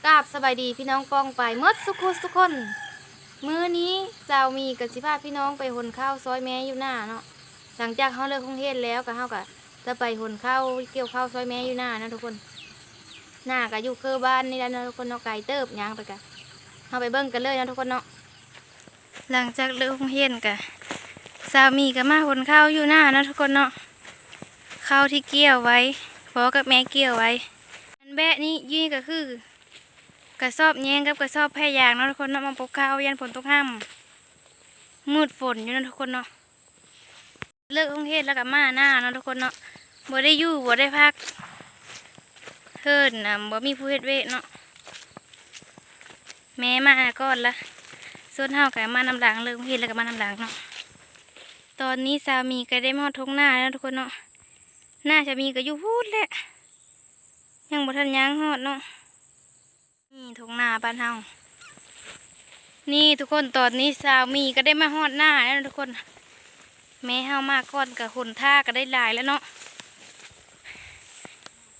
ກາບສະບາຍດີພີ່ນ້ອງປ້ອງປາຍໝົດສຸກຜູ້ສຸກຄົນ. ມື້ນີ້ສາວມີກໍຊິພາພີ່ນ້ອງໄປຫົນເຂົ້າຊ່ອຍແມ່ຢູ່ນາເນາະ. ຫຼັງຈາກເຮົາເລີກໂຮງຮຽນແລ້ວ ກໍເຮົາກໍຈະໄປຫົນເຂົ້າ ກ່ຽວເຂົ້າຊ່ອຍແມ່ຢູ່ນາເນາະທຸກຄົນ. ນາກໍຢູ່ເຄີບ້ານນີ້ແຫຼະເນາະທຸກຄົນເນາະ, ໄກເຕີບ ຍ່າງໄປກະ. ເຮົາໄປເບິ່ງກັນເລີຍເນາະທຸກຄົນເນາະ. ຫຼັງຈາກເລີກໂຮງຮຽນກະ ສາວມີກໍມາຫົນເຂົ້າຢູ່ນາເນາະທຸກຄົນເນາະ. ເຂົ້າທີ່ກ່ຽວໄວ້ ພໍ່ກັບແມ່ກ່ຽວໄວ້. ອັນແບະນີ້ຢູ່ນີ້ກໍຄືກະສອບແຍງກັບກະສອບແພຢາງເນາະທຸກຄົນເນາະ, ມາປົກເຂົ້າຢ້ານຝົນຕົກຫ້ຳ ມືດຝົນຢູ່ເນາະທຸກຄົນເນາະ. ເລີກໂຮງຮຽນແລ້ວກໍມານາເນາະທຸກຄົນເນາະ, ບໍ່ໄດ້ຢູ່ບໍ່ໄດ້ພັກ ເຮີນນະ ບໍ່ມີຜູ້ເຮັດວຽກເນາະ. ແມ່ມາກ່ອນລະ ສ່ວນເຮົາກໍມານຳຫຼັງ, ເລີກໂຮງຮຽນແລ້ວກໍມານຳຫຼັງເນາະ. ຕອນນີ້ສາວມີກໍໄດ້ມາຮອດທົ່ງນາແລ້ວເນາະທຸກຄົນເນາະ. ນາສາວມີກໍຢູ່ພຸ້ນແຫຼະ ຍັງບໍ່ທັນຍ່າງຮອດເນາະ. ນີ້ທົ່ງນາບ້ານເຮົາ. ນີ້ທຸກຄົນ ຕອນນີ້ສາວມີກໍໄດ້ມາຮອດນາແລ້ວທຸກຄົນ. ແມ່ເຮົາມາກ່ອນ ກໍຫົນທ່າກໍໄດ້ຫຼາຍແລ້ວເນາະ.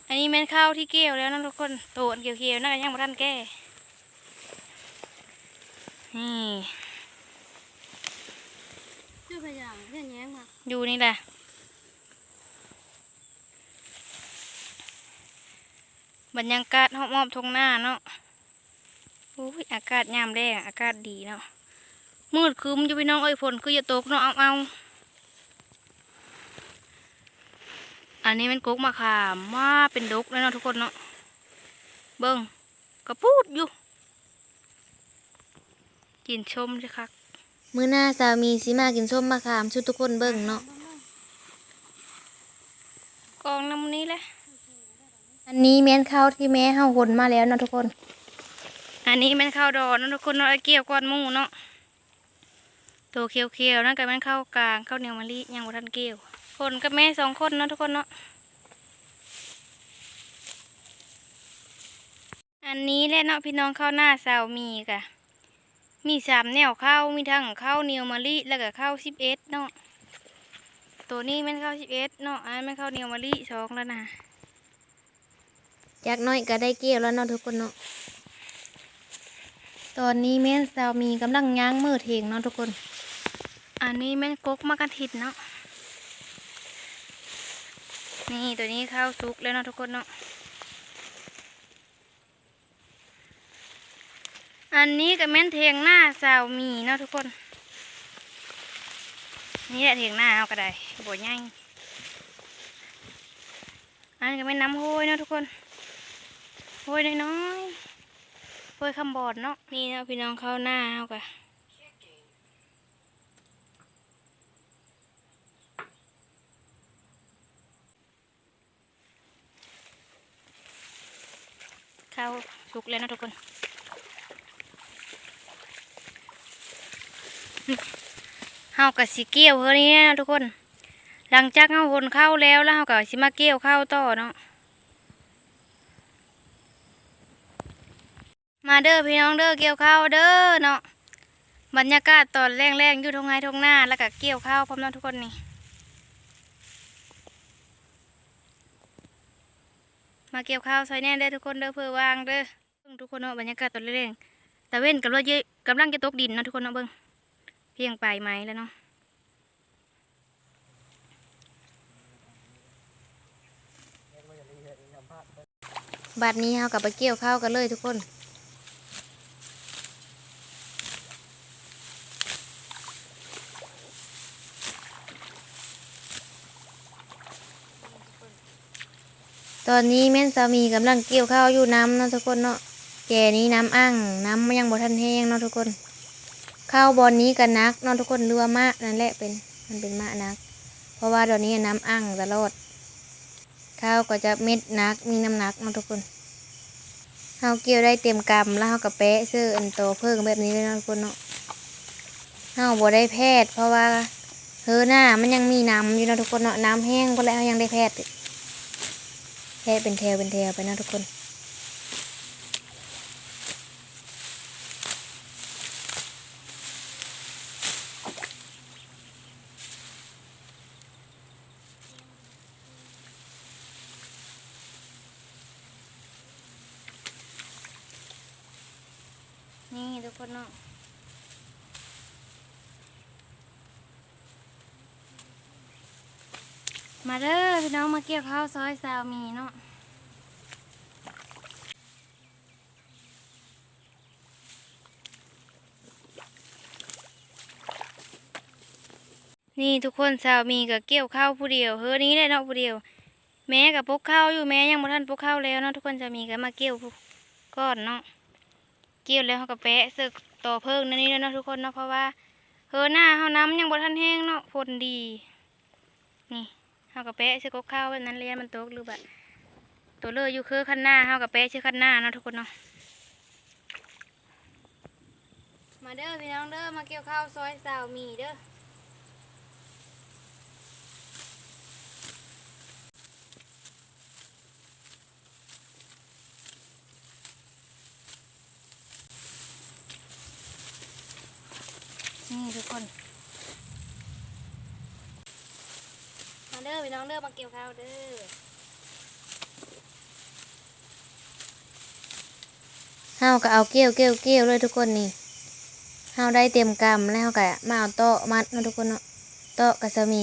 ອັນນີ້ແມ່ນເຂົ້າທີ່ກ່ຽວແລ້ວເນາະທຸກຄົນ, ໂຕອັນຂຽວໆນັ້ນກໍຍັງບໍ່ທັນແກ່. ນີ້ ຢູ່ພະຍາງ ເຮັດຫຍັງມາ ຢູ່ນີ້ແຫຼະ. ບັນຍາກາດຮອບໆທົ່ງນາເນາະ. ໂອ້ຍ ອາກາດຍາມແລ້ງ ອາກາດດີເນາະ. ມືດຄຶ້ມຢູ່ພີ່ນ້ອງເອີຍ, ຝົນຄືຈະຕົກເນາະ. ເອົາໆ ອັນນີ້ແມ່ນກົກມະຂາມ, ວ້າ ເປັນດົກເລີຍເນາະທຸກຄົນເນາະ. ເບິ່ງ ກະປູດຢູ່. ກິນສົ້ມຊິຄັກ. ມື້ໜ້າສາວມີຊິມາກິນສົ້ມມະຂາມສູ່ທຸກຄົນເບິ່ງເນາະ. ກອງນຳນີ້ແຫຼະ. ອັນນີ້ແມ່ນເຂົ້າທີ່ແມ່ເຮົາຫົນມາແລ້ວເນາະທຸກຄົນ. ອັນນີ້ແມ່ນເຂົ້າດອນເນາະທຸກຄົນເນາະ, ກ່ຽວກ່ອນໝູ່ເນາະ. ໂຕຂຽວໆນັ້ນກໍແມ່ນເຂົ້າກາງ, ເຂົ້າໜຽວມະລິ ຍັງບໍ່ທັນກ່ຽວ. ຂົນກັບແມ່ສອງຄົນເນາະທຸກຄົນເນາະ. ອັນນີ້ແຫຼະເນາະພີ່ນ້ອງ, ເຂົ້ານາສາວມີກະມີສາມແນວເຂົ້າ, ມີທັງເຂົ້າໜຽວມະລິ ແລ້ວກະເຂົ້າສິບເອັດເນາະ. ໂຕນີ້ແມ່ນເຂົ້າສິບເອັດເນາະ, ອັນນັ້ນແມ່ນເຂົ້າໜຽວມະລິສອງແລ້ວນະ. ຈັກໜ້ອຍກໍໄດ້ກ່ຽວແລ້ວເນາະທຸກຄົນເນາະ. ຕອນນີ້ແມ່ນສາວມີກຳລັງຍ່າງເໝີເຖງເນາະທຸກຄົນ. ອັນນີ້ແມ່ນກົກໝາກກະທິນເນາະ. ນີ້ ໂຕນີ້ເຂົ້າສຸກແລ້ວເນາະທຸກຄົນເນາະ. ອັນນີ້ກໍແມ່ນຖຽງນາສາວມີເນາະທຸກຄົນ. ນີ້ແຫຼະຖຽງນາເຮົາກໍໄດ້ ກໍບໍ່ໃຫຍ່. ອັນນີ້ກໍແມ່ນນ້ຳຫ້ວຍເນາະທຸກຄົນ, ຫ້ວຍນ້ອຍໆ ຫ້ວຍຄຳບອນເນາະ. ນີ້ເນາະພີ່ນ້ອງ, ເຂົ້ານາເຮົາກໍ ເຂົ້າສຸກແລ້ວເນາະທຸກຄົນ. ເຮົາກໍຊິກ່ຽວເທື່ອນີ້ເນາະທຸກຄົນ. ຫຼັງຈາກເຮົາຫົນເຂົ້າແລ້ວ ແລ້ວເຮົາກໍຊິມາກ່ຽວເຂົ້າຕໍ່ເນາະ. ມາເດີພີ່ນ້ອງເດີ, ກ່ຽວເຂົ້າເດີເນາະ. ບັນຍາກາດຕອນແລງໆ ຢູ່ທົ່ງໄຮ່ທົ່ງນາ ແລ້ວກະກ່ຽວເຂົ້າພ້ອມເນາະທຸກຄົນນີ້. ມາກ່ຽວເຂົ້າຊ່ອຍແດ່ເດີທຸກຄົນເດີ, ເພື່ອວ່າງເດີ. ເບິ່ງທຸກຄົນເນາະ, ບັນຍາກາດຕອນແລງໆ ຕາເວັນກຳລັງຈະ ກຳລັງຈະຕົກດິນເນາະທຸກຄົນເນາະ. ເບິ່ງ ພຽງປາຍໄມ້ແລ້ວເນາະ. ບັດນີ້ເຮົາກໍໄປກ່ຽວເຂົ້າກັນເລີຍທຸກຄົນ. ຕອນນີ້ແມ່ນສາມີກຳລັງກ່ຽວເຂົ້າຢູ່ນຳເນາະທຸກຄົນເນາະ. ແຈນີ້ນ້ຳອັ່ງ, ນ້ຳມັນຍັງບໍ່ທັນແຫ້ງເນາະທຸກຄົນ. ເຂົ້າບ່ອນນີ້ກໍໜັກເນາະທຸກຄົນ, ຫຼືວ່າມະນັ້ນແຫຼະ, ເປັນ ມັນເປັນມະໜັກ ເພາະວ່າດອນນີ້ນ້ຳອັ່ງຕະຫຼອດ. ເຂົ້າກໍຈະເມັດໜັກ ມີນ້ຳໜັກເນາະທຸກຄົນ. ເຮົາກ່ຽວໄດ້ເຕັມກຳ ແລ້ວເຮົາກໍແປະເຊິ່ອັນຕໍເຜິ້ງແບບນີ້ເລີຍເນາະທຸກຄົນເນາະ. ເຮົາບໍ່ໄດ້ແຜດ ເພາະວ່າເຮີໜ້າມັນຍັງມີນ້ຳຢູ່ເນາະທຸກຄົນເນາະ, ນ້ຳແຫ້ງພຸ້ນແຫຼະ ເຮົາຍັງໄດ້ແຜດ ແພດເປັນແຖວເປັນແຖວໄປເນາະທຸກຄົນ. ນີ້ທຸກຄົນເນາະ ມາເດີພີ່ນ້ອງ ມາກ່ຽວເຂົ້າຊອຍສາວໝີ່ເນາະ. ນີ້ທຸກຄົນ ສາວໝີ່ກໍກ່ຽວເຂົ້າຜູ້ດຽວ ເຮີນີ້ແຫຼະເນາະຜູ້ດຽວ. ແມ່ກໍປົກເຂົ້າຢູ່ ແມ່ຍັງບໍ່ທັນປົກເຂົ້າແລ້ວເນາະທຸກຄົນ. ສາວໝີ່ກໍມາກ່ຽວກ່ອນເນາະ ກ່ຽວແລ້ວເຮົາກໍແປະໃສ່ຕໍເຜິ້ງແນວນີ້ເນາະທຸກຄົນເນາະ ເພາະວ່າເຮີໜ້າເຮົານ້ຳຍັງບໍ່ທັນແຫ້ງເນາະ ຝົນດີ. ນີ້ ເຮົາກໍແປະໃສ່ກົກເຂົ້າແບບນັ້ນ ລະຢ້ານມັນຕົກ ຫຼືວ່າຕົວເລີຢູ່ຄືຄັນນາ ເຮົາກໍແປະໃສ່ຄັນນາເນາະທຸກຄົນເນາະ. ມາເດີພີ່ນ້ອງເດີ ມາກ່ຽວເຂົ້າຊອຍສາວໝີ່ເດີ. ນີ້ທຸກຄົນ ມາເດີພີ່ນ້ອງເດີ ມາກ່ຽວເຂົ້າເດີ. ເຮົາກໍເອົາກ້ຽວໆໆເລີຍທຸກຄົນ. ນີ້ເຮົາໄດ້ເຕັມກຳແລ້ວ ເຮົາກໍມາເອົາຕອກມັດເນາະທຸກຄົນເນາະ. ຕອກກໍຈະມີ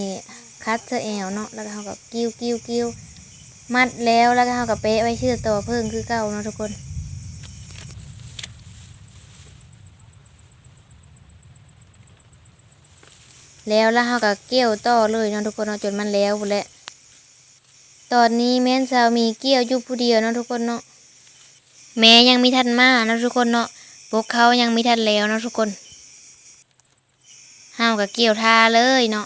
ຄັດໃສ່ແອວເນາະ ແລ້ວກໍເຮົາກໍກິ່ວໆໆ ມັດແລ້ວ ແລ້ວກໍເຮົາກໍແປະໄວ້ຊື່ຕໍ່ເຜິ້ງຄືເກົ່າເນາະທຸກຄົນ. ແລ້ວ ແລ້ວເຮົາກໍກ່ຽວຕໍ່ເລີຍເນາະທຸກຄົນເນາະ ຈົນມັນແລ້ວພຸ້ນແຫຼະ. ຕອນນີ້ແມ່ນສາວໝີ່ກ່ຽວຢູ່ຜູ້ດຽວເນາະທຸກຄົນເນາະ. ແມ່ຍັງມີທັນມາເນາະທຸກຄົນເນາະ ປົກເຂົ້າຍັງມີທັນແລ້ວເນາະທຸກຄົນ. ເຮົາກໍກ່ຽວທ່າເລີຍເນາະ.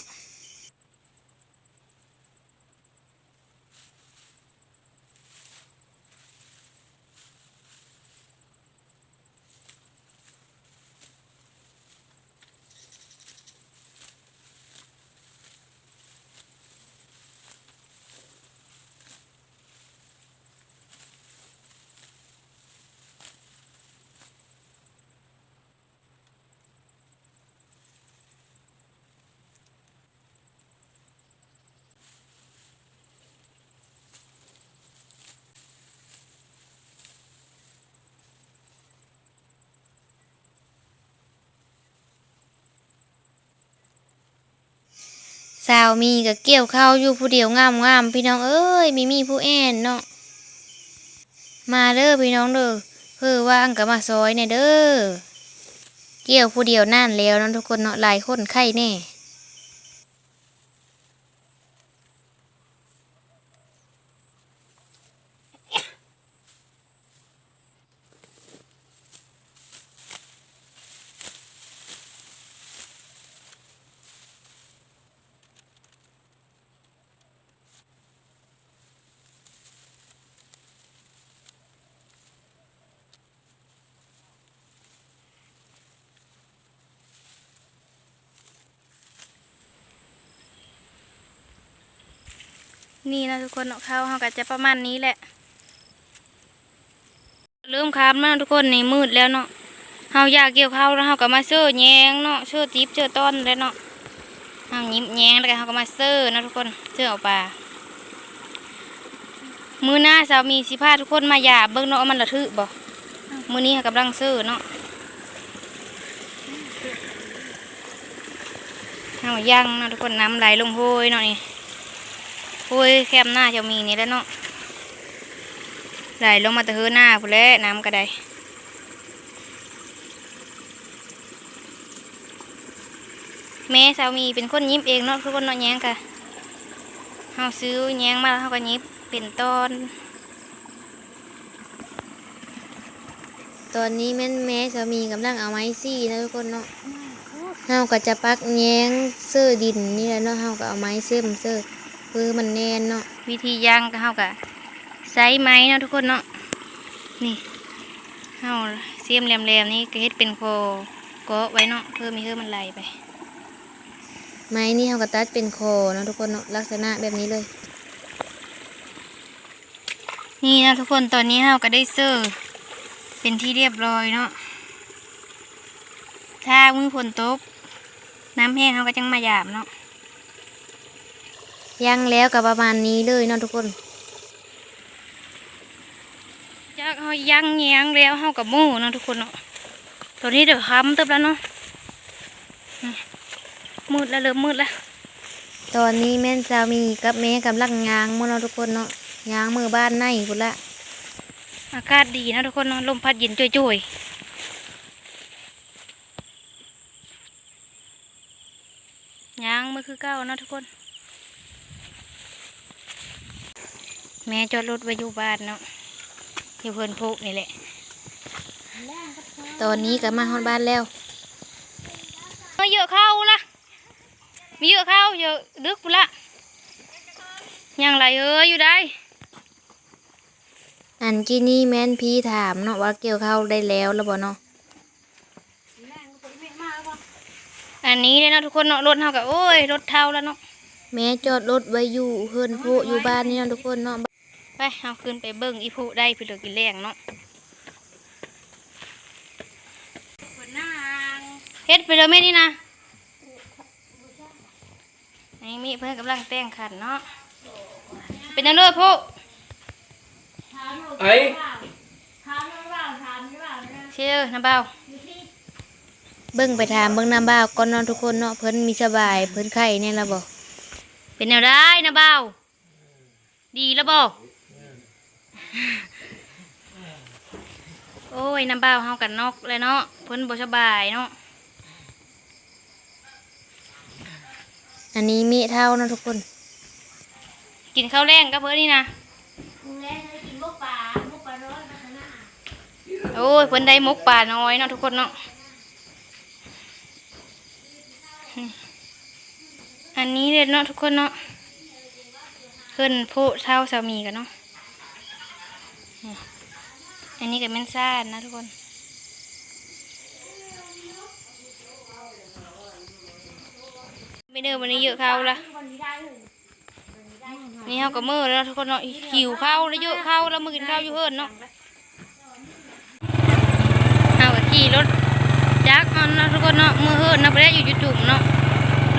ສາວໝີ່ກໍກ່ຽວເຂົ້າຢູ່ຜູ້ດຽວງາມໆ ພີ່ນ້ອງເອີຍ ມີໝີ່ຜູ້ແອ່ນເນາະ. ມາເດີພີ່ນ້ອງເດີ ເຮີວ່າງກໍມາຊອຍແດ່ເດີ. ກ່ຽວຜູ້ດຽວນານແລ້ວເນາະທຸກຄົນເນາະ ຫຼາຍຄົນໄຄແດ່. ນີ້ເນາະທຸກຄົນເນາະ ເຂົ້າເຮົາກໍຈະປະມານນີ້ແຫຼະ. ເລີ່ມຄ່ຳແລ້ວທຸກຄົນ ນີ້ມືດແລ້ວເນາະ. ເຮົາຢາກກ່ຽວເຂົ້າແລ້ວ ເຮົາກໍມາເຊີແຍງເນາະ ເຊີຈິບເຊີຕ້ອນແຫຼະເນາະ. ເຮົາຍິບແຍງແລ້ວກໍເຮົາກໍມາເຊີເນາະທຸກຄົນ ເຊີເອົາປາ. ມື້ໜ້າສາວໝີ່ຊິພາທຸກຄົນມາຢາມເບິ່ງເນາະ ວ່າມັນລະຖືກບໍ່. ມື້ນີ້ເຮົາກຳລັງເຊີເນາະ. ເຮົາຍັງເນາະທຸກຄົນ ນ້ຳໄຫຼລົງຫ້ວຍເນາະນີ້. ຫ້ວຍແຄມໜ້າສາວໝີ່ນີ້ແຫຼະເນາະ ໄຫຼລົງມາແຕ່ເຮືອນໜ້າພຸ້ນແຫຼະ ນ້ຳກໍໄດ້. ແມ່ສາວໝີ່ເປັນຄົນຫຍິບເອງເນາະທຸກຄົນເນາະ ແຍງກະ ເຮົາຊື້ແຍງມາແລ້ວເຮົາກໍຫຍິບເປັນຕອນ. ຕອນນີ້ແມ່ນແມ່ສາວໝີ່ກຳລັງເອົາໄມ້ສີ້ເນາະທຸກຄົນເນາະ. ເຮົາກໍຈະປັກແຍງເຊີດິນນີ້ແຫຼະເນາະ ເຮົາກໍເອົາໄມ້ເຊັມເຊີເພື່ອໃຫ້ມັນແໜ້ນເນາະ. ວິທີຢ່າງກໍເຮົາກໍໃຊ້ໄມ້ເນາະທຸກຄົນເນາະ. ນີ້ ເຮົາເຊັມແຫຼມໆນີ້ກໍເຮັດເປັນຂໍ້ເກາະໄວ້ເນາະ ເພື່ອບໍ່ໃຫ້ມັນໄຫຼໄປ. ໄມ້ນີ້ເຮົາກໍຕັດເປັນຂໍ້ເນາະທຸກຄົນເນາະ ລັກສະນະແບບນີ້ເລີຍ. ນີ້ເນາະທຸກຄົນ ຕອນນີ້ເຮົາກໍໄດ້ເຊີເປັນທີ່ຮຽບຮ້ອຍເນາະ. ຖ້າມື້ຝົນຕົກ ນ້ຳແຫ້ງເຮົາກໍຈັ່ງມາຢາມເນາະ. ຢ່າງແລ້ວກໍປະມານນີ້ເລີຍເນາະທຸກຄົນ. ຈາກເຮົາຍ່າງແຍງແລ້ວ ເຮົາກໍໝູ່ເນາະທຸກຄົນເນາະ. ຕອນນີ້ກໍຄ່ຳເຕີບແລ້ວເນາະ ມືດແລ້ວ ເລີ່ມມືດແລ້ວ. ຕອນນີ້ແມ່ນສາມີກັບແມ່ກຳລັງຍ່າງເມືອເນາະທຸກຄົນເນາະ ຍ່າງເມືອບ້ານໃນພຸ້ນລະ. ອາກາດດີເນາະທຸກຄົນເນາະ ລົມພັດເຢັນໂຈຍໆ. ຍ່າງເມືອຄືເກົ່າເນາະທຸກຄົນ. ແມ່ຈອດລົດໄວ້ຢູ່ບ້ານເນາະ ຢູ່ເຮືອນພຸນີ້ແຫຼະ. ຕອນນີ້ກໍມາຮອດບ້ານແລ້ວ. ເອີ ເຍາະເຂົ້າລະ ມີເຍາະເຂົ້າ ເຍາະດຶກພຸ້ນລະ. ຍັງຫຼາຍເອີຍ ຢູ່ໄດ້. ອັນກີ້ນີ້ແມ່ນພີ່ຖາມເນາະວ່າກ່ຽວເຂົ້າໄດ້ແລ້ວລະບໍ່ເນາະ. ອັນນີ້ເດ້ເນາະທຸກຄົນເນາະ ລົດເຮົາກໍ ໂອ້ຍ ລົດເຖົ້າແລ້ວເນາະ. ແມ່ຈອດລົດໄວ້ຢູ່ເຮືອນພຸຢູ່ບ້ານນີ້ເນາະທຸກຄົນເນາະ. ໄປ ເຮົາຂຶ້ນໄປເບິ່ງອີ່ຜູ້ໄດ້ເພິ່ນເລີກກິນແລງເນາະ. ເຮັດໄປເລີແມ່ນີ້ນະ. ອັນນີ້ມີເພິ່ນກຳລັງແຕ່ງຂັນເນາະ. ເປັນຫຍັງເດີໂພະ? ໄອ້ ເຊ ນຳບ່າວ ເບິ່ງໄປຖາມເບິ່ງນຳບ່າວກ່ອນເນາະທຸກຄົນເນາະ ເພິ່ນມີສະບາຍ ເພິ່ນໄຂ້ແນ່ລະບໍ່? ເປັນແນວໃດນຳບ່າວ? ດີລະບໍ່? ໂອ້ຍ ນຳບ່າວເຮົາກັນນອກແລ້ວເນາະ ເພິ່ນບໍ່ສະບາຍເນາະ. ອັນນີ້ເມເຖົ້າເນາະທຸກຄົນ ກິນເຂົ້າແລງກັບເພິ່ນນີ້ນະ. ໂອ້ຍ ເພິ່ນໄດ້ໝົກປານ້ອຍເນາະທຸກຄົນເນາະ. ອັນນີ້ເດ້ເນາະທຸກຄົນເນາະ ເຮືອນໂພະເຖົ້າສາມີກັນເນາະ. ອັນນີ້ກໍແມ່ນຊານນະທຸກຄົນ. ໄປເດີ ວັນນີ້ເຍາະເຂົ້າລະ. ນີ້ເຮົາກໍເມືອແລ້ວເນາະທຸກຄົນເນາະ ຫິວເຂົ້າແລ້ວ ເຍາະເຂົ້າແລ້ວ ມື້ກິນເຂົ້າຢູ່ເຮືອນເນາະ. ເຮົາກໍຂີ່ລົດຈັກເອົາເນາະທຸກຄົນເນາະ ເມືອເຮືອນເນາະ ບໍ່ໄດ້ຢູ່ຈຸດຈຸມເນາະ.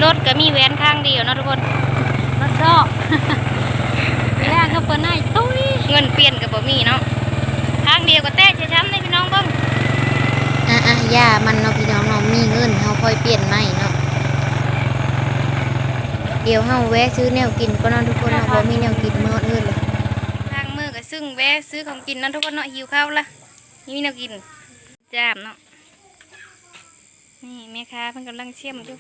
ລົດກໍມີແວ່ນຂ້າງດຽວເນາະທຸກຄົນ ລົດຊອກ ແລ້ວກໍເປີດໃນຕຸ້ຍ ເງິນປ່ຽນກໍບໍ່ມີເນາະ ຂ້າງດຽວກໍແຕກຊ້ຳໃຫ້ພີ່ນ້ອງເບິ່ງ. ອ່ະໆ ຢ່າມັນເນາະພີ່ນ້ອງເນາະ ມີເງິນເຮົາຄ່ອຍປ່ຽນໃໝ່ເນາະ. ດຽວເຮົາແວະຊື້ແນວກິນກ່ອນເນາະທຸກຄົນເນາະ ບໍ່ມີແນວກິນ ເມືອຮອດເຮືອນແລ້ວ. ທາງເມືອກໍຊຶ້ງແວະຊື້ຂອງກິນເນາະທຸກຄົນເນາະ ຫິວເຂົ້າລະ ມີແນວກິນ ຈາມເນາະ. ນີ້ແມ່ຄ້າເພິ່ນກຳລັງຊຽມຢູ່.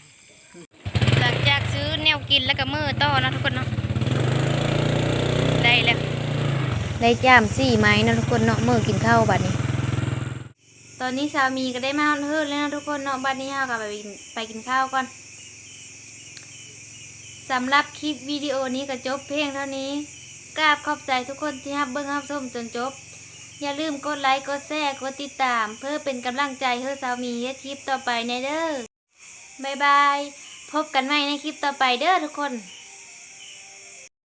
ຫຼັງຈາກຊື້ແນວກິນແລ້ວກໍເມືອຕໍ່ເນາະທຸກຄົນເນາະ. ໄດ້ແລ້ວ ໄດ້ຈາມສີ່ໄມ້ເນາະທຸກຄົນເນາະ ເມືອກິນເຂົ້າບາດນີ້. ຕອນນີ້ສາມີກໍໄດ້ມາຮອດເຮືອນແລ້ວເນາະທຸກຄົນເນາະ. ບາດນີ້ເຮົາກໍໄປ ໄປກິນ ໄປກິນເຂົ້າກ່ອນ. ສຳລັບຄລິບວິດີໂອນີ້ກໍຈົບພຽງເທົ່ານີ້. ກາບຂອບໃຈທຸກຄົນທີ່ຮັບເບິ່ງຮັບຊົມຈົນຈົບ. ຢ່າລືມກົດໄລ ກົດແຊ ກົດຕິດຕາມ ເພື່ອເປັນກຳລັງໃຈໃຫ້ສາມີເຮັດຄລິບຕໍ່ໄປແນ່ເດີ. ບາຍບາຍ. ພົບກັນໃໝ່ໃນຄລິບຕໍ່ໄປເດີທຸກຄົນ.